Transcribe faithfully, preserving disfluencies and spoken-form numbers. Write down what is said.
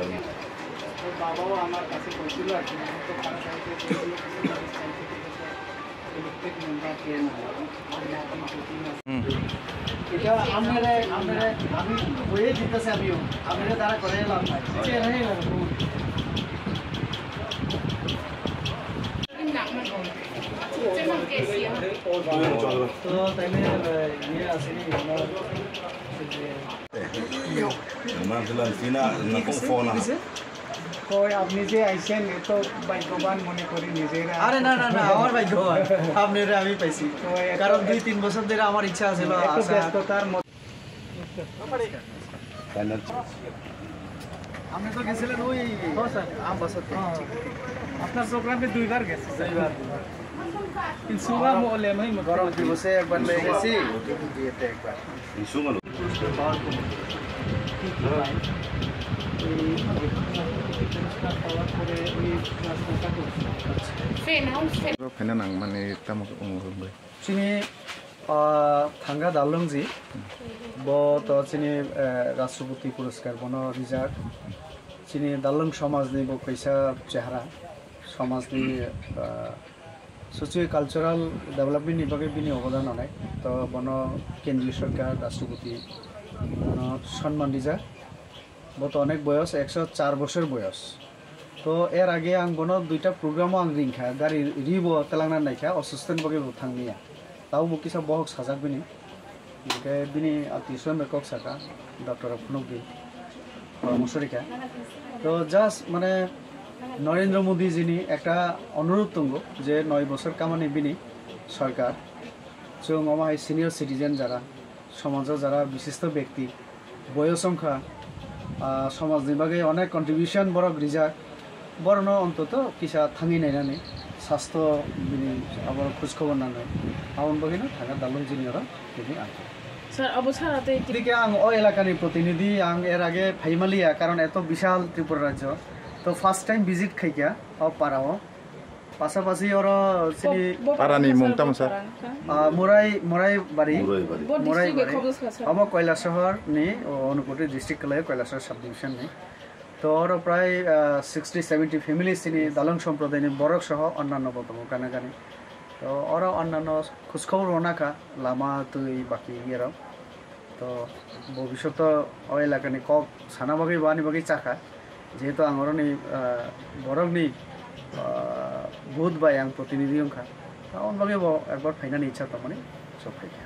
তো বাবাও আমার কাছে বলছিল আর কি, তো তারা চাইছে যে এই ইলেকট্রিক মেম্বার কে না। হুম। এটা আপনারা, আপনারা, আমি হয়ে জিতেছে, আমিও আপনারা তারা করে লাভ নাই। তো তাই নিয়ে, আহ, ইয়ে আসেনি, আমরা যে Manam sila sina na kung phone na. কই, আপনি যে আইছেন, এত ভাগ্যবান মনে করি নিজেরা। আরে না, না, না, আমার ভাগ্যবান। আপনারে আমি পাইছি। তো এত কারণ দুই তিন বছর ধরে আমার ইচ্ছা ছিল, এত আশা। ব্যস্ততার মধ্যে। আপনি তো গেছিলেন ওই হ্যাঁ, স্যার। আমবাসাতে। হ্যাঁ। আপনার প্রোগ্রামে দুইবার গেছে, স্যার। দুইবার। কিন্তু সুগা মহলে আমি গরম দিবসে একবার নিয়ে গেছি, বিয়েতে একবার। Fan house fan. Phaina nang mani tamo wng bai. Chini, ah, thangka dalungji, bo to chini, eh, Rashtrapati Puraskar bono rijak. Chini dalung somajni bo kaisa chehra, somajni, ah, socio cultural development ni bagwi bini obodan onek. To bono kendriyo sorkar, Rashtrapati bono sonman rijak. Bo to onek boyos, ekso char bosor boyos. To er age ang bono duita program o ang ringkha, gari ribo telangna naikha, osusteni bagwi bo thangniya. Tabo bo kisa bohok sajak bini. Hingke bini atwi swlambai kok saka, doctor rok phunukdi, poramorso rikha. To just mane Narendra Modi jini ekta onurodh tongo je noi bosor kamani bini sorkar. Chwng omo hai senior citizen jara, somajo jara bishisto bekti, boyos wngkha, ah, somajni bagwi onek contribution borok rijak. Borokno ontoto kisa thangwi nainani, sastho bini abo khoj khobor nanai. Aboni bagwino thangkha dalung jini oro tini ang. Sir, abo sara tei Edike ang o elakani protinidhi, ang er age phaimaliya, karon eto bishal Tripura rajyo. To first time visit khaikha o para o. Pasapasi oro chini Bo-, bo-, Parani mung tamo, sir? Parang, ha? Ah, Murai, Murai Bari. Murai Bari. Bo Murai district Bari. Khobos ka, sir? Abo Kailasahar ni, o, Unakoti district kalai Kailasahar subdivision ni. To oro prai, ah, sixty seventy families chini Dalung Sampradayni borok soho onnanno bo tongo gana gani. To oro onnanno khujkhobor rwna kha lama twi baki wngya rok. To bobishoto o elakani kok sana bagwi bo ani bagwi chakha. Jehetu ang oroni, ah, borokni, ah, booth bai ang protinidhi wngkha. To aboni bagwi bo ekbar phainani ichha tongmani sok phaikha.